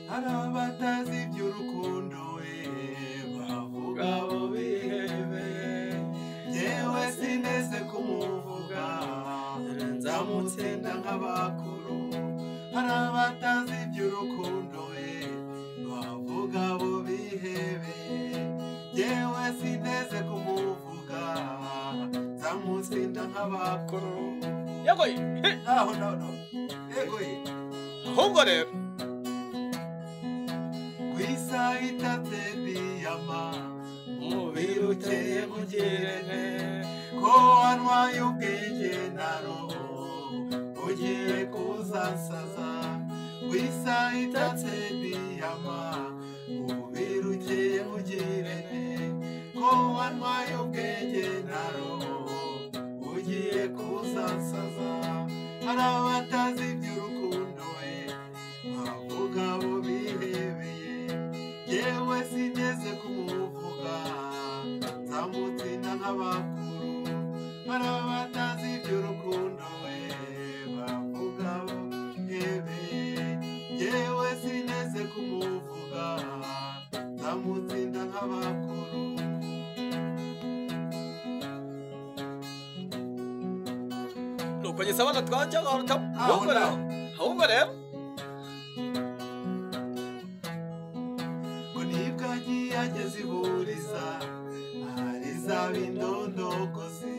Hari abatazi iby'urukundo we bavuga abo bihebeye, yewe sineze kumuvuga nzamutsinda nk'abakuru. Hari abatazi iby'urukundo we bavuga abo bihebeye, yewe sineze kumuvuga nzamutsinda nk'abakuru. Yego naho naho yego ahubwo rero kwisa itatse diyama umubiri uteye mugirene, ko wanywaye ubwenge na roho ugiye kuzansaza. Kwisa itatse diyama umubiri uteye mugirene, ko wanywaye ubwenge na roho ugiye kuzansaza. Hari abatazi iby'urukundo we bavuga abo bihebeye, yewe sineze kumuvuga nzamutsinda nk'abakuru. Hari abatazi iby'urukundo we bavuga abo bihebeye, yewe sineze kumuvuga nzamutsinda nk'abakuru. Nuko gisaba twajya ahubwo rero ngo nibwo agiye ageze ihuriza arizaba indondogozi,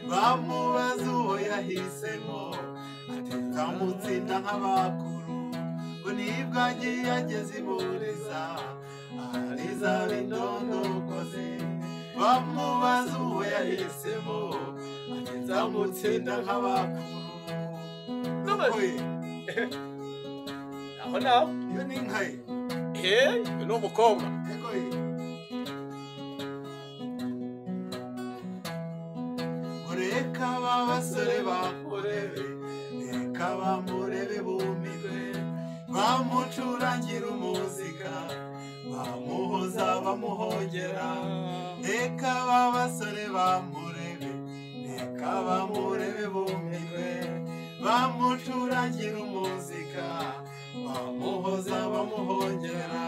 bamubaza uwo yahisemo ati nzamutsinda nk'abakuru. Ngo nibwo agiye ageze ihuriza arizaba indondogozi, bamubaza uwo yahisemo ati nzamutsinda nk'abakuru. Aho naho iyo ni inka ye. Uyu ni umukobwa. Ngo reka ba basore bakurebe, reka bamurebe bumirwe, bamucurangira umuzika, bamuhoza bamuhongera. Reka ba basore bamurebe, reka bamurebe bumirwe, bamucurangira umuzika, bamuhoza bamuhongera.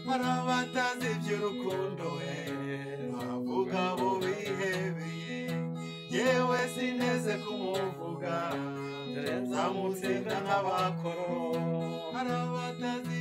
Hari abatazi iby'urukundo we bavuga abo bihebeye, yewe sineze kumuvuga nzamutsinda nk'abakuru. Hari abatazi